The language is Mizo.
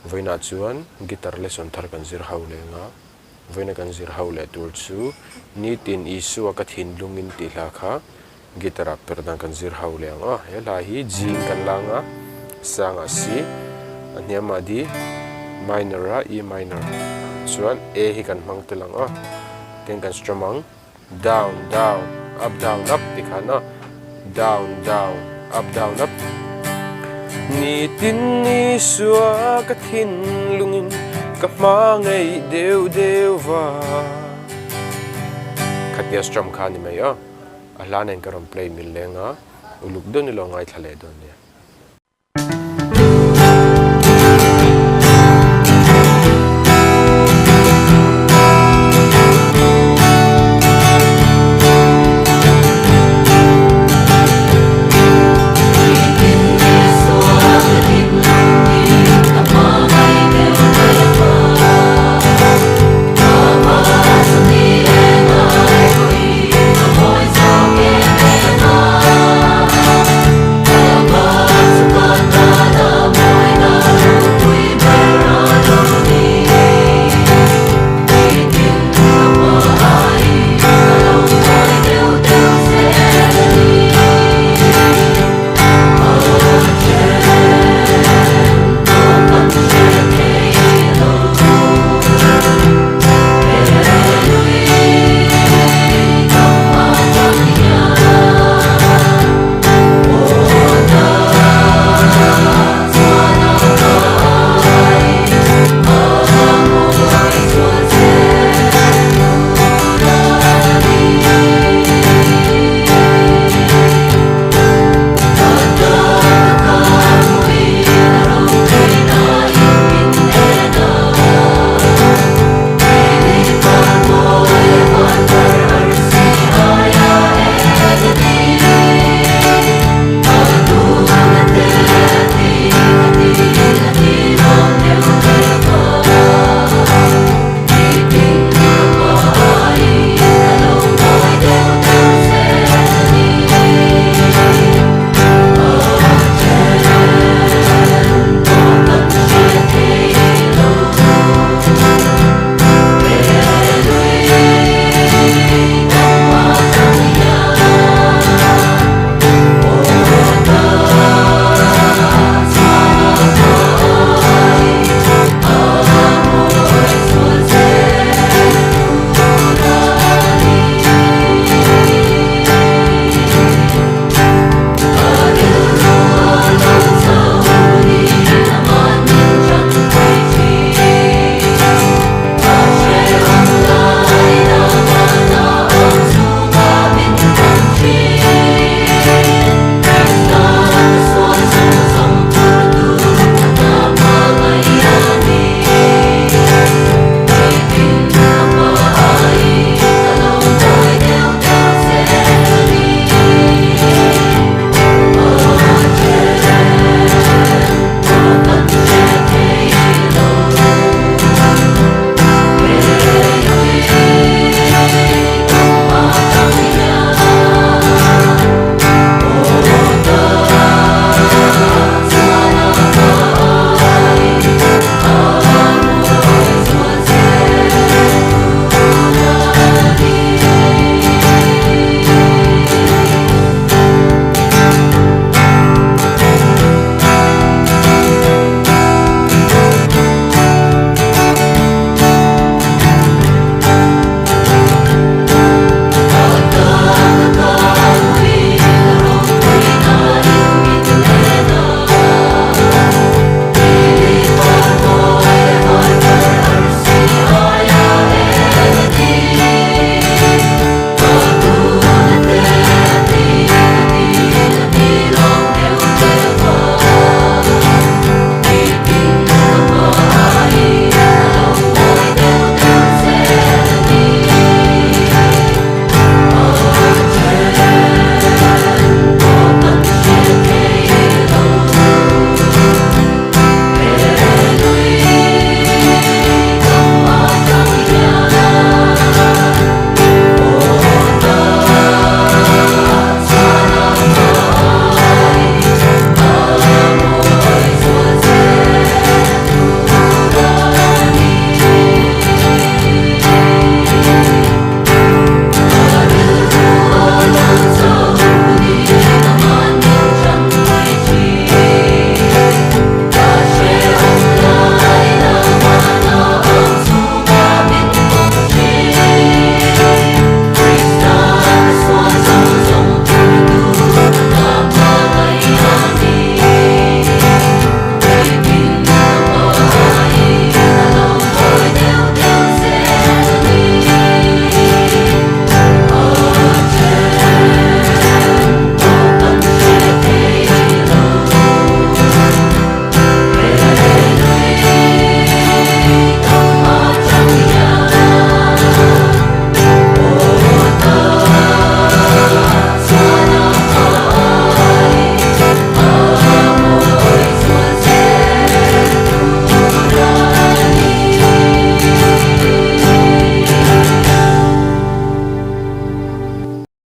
Vawiinah chuan guitar lesson thar kan zir ho leh ang a, vawiina kan zir ho leh tur chu Nitin Isua ka thinlungin tih hla kha guitar ah per dan kan zir ho leh ang a. He hla hi G in kan la ang a, sangah C, a hniamah D, minor a E minor chuan A hi kan hmang tel ang a, tin kan strum ang. Down down up down up ti khan a down down up down up. Nitin Isua ka thinlungin ka hma ngei deuh deuh va. Khatia strum kha a ni mai a, a hla nen ka rawn play mil leng a, uluk deuh ni lo ngaithla leh dawn nia.